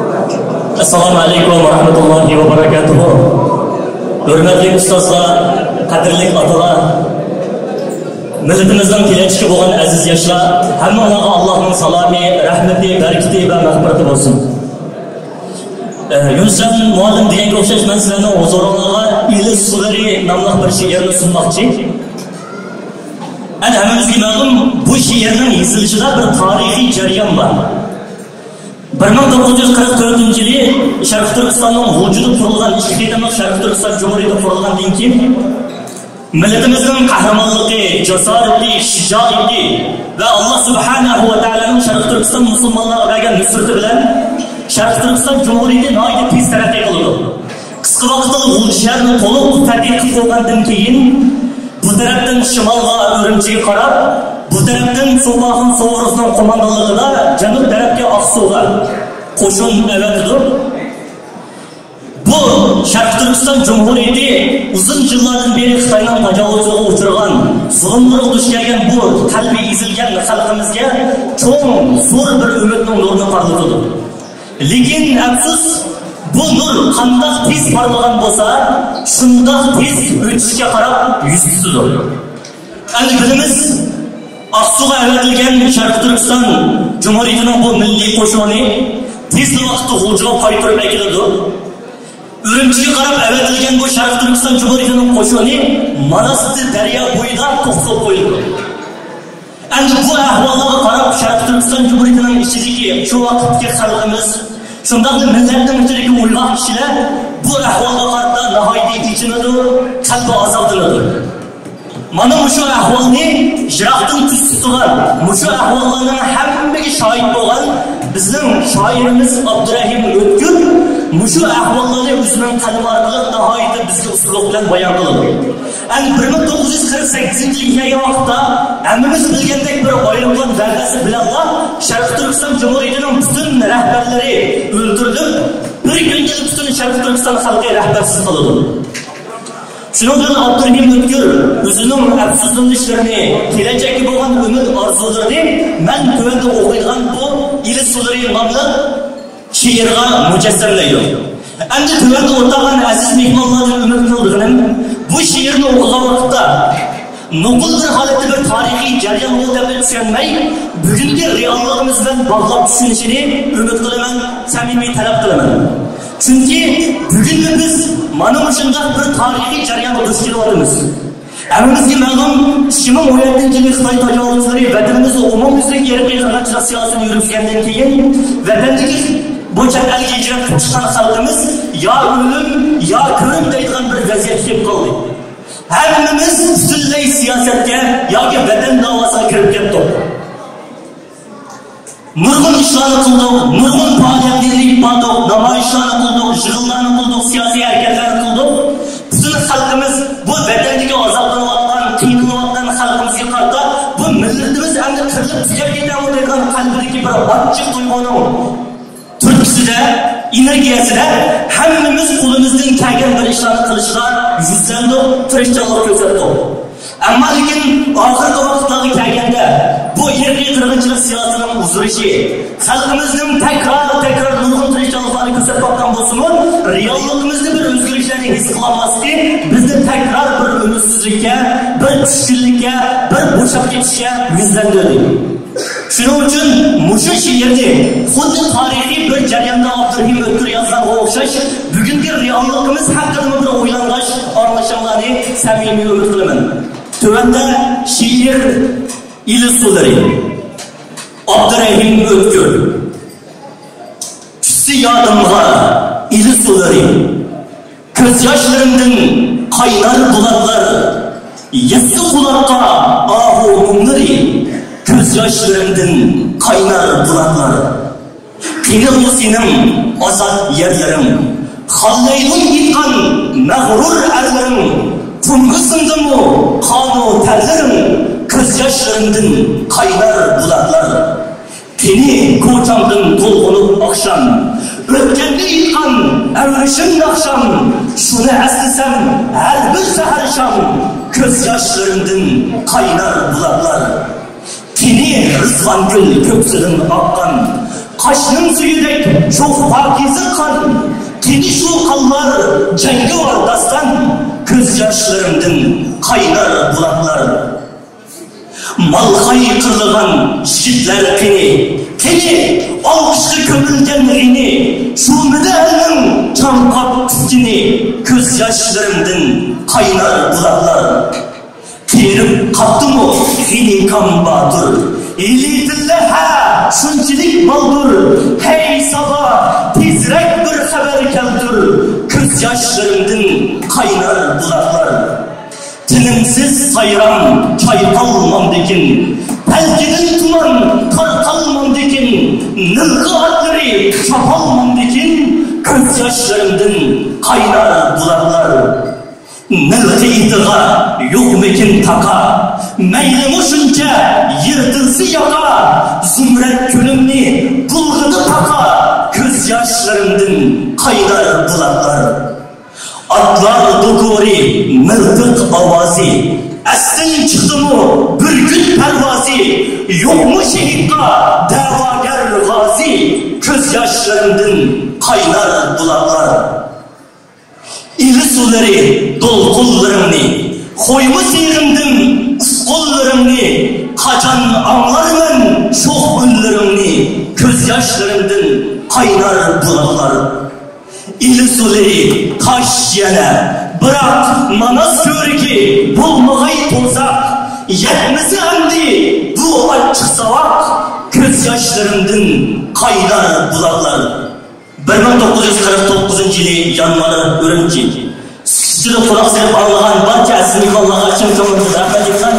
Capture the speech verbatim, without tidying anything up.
ئەسسالامۇ ئەلەيكۇم ۋە رەھمەتۇللاھى ۋە بەرەكاتۇھۇ. ھۆرمەتلىك ئۇستازلار، قەدىرلىك ئاتىلار، مىللىتىمىزنىڭ كېلەچىكى بولغان ئەزىز ياشلار، ھەممىڭلارغا ئاللاھنىڭ سالامى، رەھمىتى، بەرىكىتى ۋە مەغپىرىتى بولسۇن. ئە، يۇنۇسجان مۇئەللىم دېگەنگە ئوخشاش، مەن سىلەرنىڭ ھۇزۇرۇڭلارغا ئىلى سۇلىرى ناملىق بىر شېئىرنى سۇنماقچى. ئەنە، ھەممىمىزگە مەلۇم، بۇ شېئىرنىڭ يېزىلىشىدا بىر تارىخىي جەريان بار. بىر مىڭ توققۇز يۈز قىرىق تۆتىنچى يىلى شەرقىي تۈركىستاننىڭ ۋۇجۇدى قۇرۇلغان، ئىككى قېتىملىق شەرقىي تۈركىستان جۇمھۇرىيىتى قۇرۇلغاندىن كېيىن، مىللىتىمىزنىڭ قەھرىمانلىقى، جاسارىتى، شىجائىتى ۋە ئاللا سۇبھانەھۇ ۋە تائالانىڭ شەرقىي تۈركىستان مۇسۇلمانلىرىغا بەرگەن نۇسرىتى بىلەن شەرقىي تۈركىستان جۇمھۇرىيىتى ناھايىتى تېز تەرەققىي قىلىدۇ. قىسقا ۋاقىتتا غۇلجا شەھىرىنى تولۇق تەتقىق قىلىپ بولغاندىن كېيىن، بۇ تەرەپتىن شىمالغا ئۈرۈمچىگە قاراپ، بۇ تەرەپتىن سۇلتانخان سوغۇرۇسنىڭ قوماندانلىقىدا جەنۇب تەرەپكە ئاقسۇغا قوشۇن ئەۋەتىدۇ. بۇ شەرقىي تۈركىستان جۇمھۇرىيىتى ئۇزۇن يىللاردىن بېرى خىتاينىڭ تاجاۋۇزىغا ئۇچرىغان، زۇلۇملىرىغا دۇچ كەلگەن بۇ قەلبى ئېزىلگەن خەلقىمىزگە چوڭ، زور بىر ئۈمىدنىڭ نۇرىنى پارلىتىدۇ. لېكىن ئەپسۇس، بۇ نۇر قانداق تېز پارلىغان بولسا، شۇنداق تېز ئۆچۈشكە قاراپ يۈز تۇتىدۇ. ئەمدى بىلىمىز، ئاقسۇغا ئەۋەتىلگەن شەرقىي تۈركىستان جۇمھۇرىيىتىنىڭ بۇ مىللىي قوشۇنى تېزلا ۋاقىتتا غۇلجىغا قايتۇرۇپ ئەكېلىدۇ. ئۈرۈمچىگە قاراپ ئەۋەتىلگەن بۇ شەرقىي تۈركىستان جۇمھۇرىيىتىنىڭ قوشۇنى ماناستى دەريا بويىدا توختىتىپ قويۇلىدۇ. ئەمدى بۇ ئەھۋاللارغا قاراپ، شەرقىي تۈركىستان جۇمھۇرىيىتىنىڭ ئىچىدىكى شۇ ۋاقىتتىكى خەلقىمىز، شۇنداقلا مىللەتنىڭ ئىچىدىكى ئويغاق كىشىلەر بۇ ئەھۋالغا قارىتا ناھايىتى ئېچىنىدۇ، قەلبى ئازابلىنىدۇ. مانا مۇشۇ ئەھۋالنى يىراقتىن كۆزىتىدىغان، مۇشۇ ئەھۋاللارنىڭ ھەممىگە شاھىت بولغان بىزنىڭ شائىرىمىز ئابدۇرەھىم ئۆتكۈر مۇشۇ ئەھۋاللارنى ئۆزىنىڭ قەلىمى ئارقىلىق ناھايىتى بىزگە ئۇسلۇبلۇق بىلەن بايان قىلىدۇ. ئەمدى بىر مىڭ توققۇز يۈز قىرىق سەككىزىنچى يىلى كەلگەن ۋاقىتتا، ھەممىمىز بىلگەندەك، بىر ئايروپىلان ۋەقەسى بىلەنلا شەرقىي تۈركىستان جۇمھۇرىيىتىنىڭ پۈتۈن رەھبەرلىرى ئۆلتۈرۈلۈپ، بىر كۈندىلا پۈتۈن شەرقىي تۈركىستان خەلقى رەھبەرسىز قالىدۇ. شۇنىڭ بىلەن ئابدۇرېھىم ئۆتكۈر ئۆزىنىڭ ئەپسۇسلىنىشلىرىنى، كېلەچەككە بولغان ئۈمىد ئارزۇلىرىنى مەن تۆۋەندە ئوقۇيدىغان بۇ ئىلى سۇلىرى ناملىق شېئىرغا مۇجەسسەملەيدۇ. ئەمدى تۆۋەندە ئولتۇرغان ئەزىز مېھمانلاردىن ئۈمىد قىلىدىغىنىم، بۇ شېئىرنى ئوقۇغان ۋاقىتتا نوقۇل بىر ھالەتتە بىر تارىخىي جەريان بولدى دەپ چۈشەنمەي، بۈگۈنكى رېئاللىقىمىز بىلەن باغلاپ چۈشىنىشىنى ئۈمىد قىلىمەن، سەمىمىي تەلەپ قىلىمەن. چۈنكى بۈگۈنمۇ بىز مانا مۇشۇنداق بىر تارىخىي جەريانغا دۇچ كېلىۋاتىمىز. ھەممىمىزگە مەلۇم، ئىككى مىڭ ئون يەتتىنچى يىلى خىتاي تاجاۋۇزچىلىرى ۋەتىنىمىزدە ئومۇميۈزلۈك ئىرقىي قىرغىنچىلىق سىياسىتىنى يۈرگۈزگەندىن كېيىن، ۋەتەندىكى بۇ چەت ئەلگە ھىجرەت قىلىپ چىققان خەلقىمىز يا ئۆلۈم، يا كۆرۈم دەيدىغان بىر ۋەزىيەتكە كېلىپ قالدى. ھەممىمىز پۈتۈنلەي سىياسەتكە ياكى ۋەتەن داۋاسىغا كىرىپ كەتتۇق. نۇرغۇن ئىشلارنى قىلدۇق، نۇرغۇن پائالىيەتلەرنى ئېلىپ باردۇق، نامايىشلارنى قىلدۇق، يىغىنلارنى قىلدۇق، سىياسىي ھەرىكەتلەرنى قىلدۇق. پۈتۈن خەلقىمىز بۇ ۋەتەندىكى ئازابلىنىۋاتقان، قىينىلىۋاتقان خەلقىمىزگە قارىتا، بۇ مىللىتىمىز ئەمدى قىرىلىپ تۈگەپ كېتەرمۇ دەيدىغان قەلبىدىكى بىر ئاچچىق تۇيغۇنىڭ تۈرتكىسىدە، ئېنېرگىيەسىدە ھەممىمىز قولىمىزدىن كەلگەن بىر ئىشلارنى قىلىشقا يۈزلەندۇق، تىرىشچانلىق كۆرسەتتۇق. ئەمما لېكىن ئاخىرقى ۋاقىتلارغا كەلگەندە، بۇ ئىرقىي قىرغىنچىلىق سىياسىتىنىڭ ئۇزىرىشى، خەلقىمىزنىڭ تەكرار، تەكرار نۇرغۇن تىرىشچانلىقلارنى كۆرسەتكەن بولسىمۇ، رېئاللىقىمىزدا بىر ئۆزگىرىشلەرنى ھېس قىلالماسلىقى بىزنى تەكرار بىر ئۈمىدسىزلىككە، بىر چۈشكۈنلۈككە، بىر بوشاپ كېتىشكە يۈزلەندۈردى. شۇنىڭ ئۈچۈن مۇشۇ شېئىرنى خۇددى تارىخىي بىر جەرياندا ئابدۇرېھىم ئۆتكۈر يازغانغا ئوخشاش، بۈگۈنكى رېئاللىقىمىز ھەققىدىمۇ بىر ئويلانغاچ ئاڭلىشىڭلارنى سەمىمىي ئۈمىد قىلىمەن. تۆۋەندە شېئىر ئىلى سۇلىرى. ئابدۇرېھىم ئۆتكۈر. چۈشسە يادىمغا ئىلى سۇلىرى. كۆز ياشلىرىمدىن قاينار بۇلاقلار، يەتسە قۇلاققا ئاھۇ مۇڭلىرى، كۆز ياشلىرىمدىن قاينار بۇلاقلار. قېنى ئۇ سېنىڭ ئازاد يەرلىرىڭ، خاللەيلۇن ئېيتقان مەغرۇر ئەرلىرىڭ، قۇمغا سىڭدىمۇ قانۇ تەرلىرىڭ، كۆز ياشلىرىمدىن قاينار بۇلاقلار. قېنى كوچامدىن تولغىنىپ ئاخشام، ئۆتكەننى ئېيتقان ئەۋرىشىم ناخشام، شۇنى ئەسلىسەم ھەر بىر سەھەر شام، كۆز ياشلىرىمدىن قاينار بۇلاقلار. قېنى رىزۋانگۈل كۆكسىدىن ئاققان، قاشنىڭ سۈيىدەك شوخ پاكىزە قان، قېنى شۇ قانلار جەڭگىۋار داستان، كۆز ياشلىرىمدىن قاينار بۇلاقلار. مالخاي قىرلىغان يىگىتلەر قېنى، قېنى ئالقىشقا كۆمۈلگەن غېنى، شۇ مىدەلنىڭ چاڭقاپ ئۈسكىنى، كۆز ياشلىرىمدىن قاينار بۇلاقلار. قېرىپ قاپتىمۇ غېنى كام باتۇر، ھېلى تىللە ھە شۇنچىلىك بالدۇر، ھەي سابا، تېزرەك بىر خەۋەر كەلتۈر، كۆز ياشلىرىمدىن قاينار بۇلاقلار. تىنىمسىز سايرام چايقالمامدىكىن، پەلكىدىن تۇمان تارقالمامدىكىن، نىلقا ئاتلىرى چاپالمامدىكىن، كۆز ياشلىرىمدىن قاينار بۇلاقلار. نىلقا ئېتىغا يوقمىكىن تاقا، مەيلىمۇ شۇنچە يىرتىلسا ياقا، زۇمرەت كۈلۈمنى بۇلغىدى پاقا، كۆز ياشلىرىمدىن قاينار بۇلاقلار. ئاتلار دوكۇرى، مىلتىق ئاۋازى، ئەستىن چىقتىمۇ بۈركۈت پەرۋازى، يوقمۇ شېھىتقا دەۋاگەر غازى، كۆز ياشلىرىمدىن قاينار بۇلاقلار. ئىلى سۇلىرى دولقۇنلىرىڭنى، قويما سېغىندىم ئۇسقۇنلىرىڭنى، قاچان ئاڭلارمەن شوخ ئۈنلىرىڭنى، كۆز ياشلىرىمدىن قاينار بۇلاقلار. ئىلى سۇلىرى تاش يەنە، بىراق ماناس كۆۋرۈكى بولمىغاي توزاق، يەتمىسە ئەمدى بۇ ئاچچىق ساۋاق، كۆز ياشلىرىمدىن قاينار بۇلاقلار. بىر مىڭ توققۇز يۈز قىرىق توققۇزىنچى يىلى يانۋار، ئۈرۈمچى. ئىچىدە قۇلاق سېلىپ ئاڭلىغان بارچە ئەزىز مېھمانلارغا چىن كۆڭلۈمدىن رەھمەت ئېيتىمەن.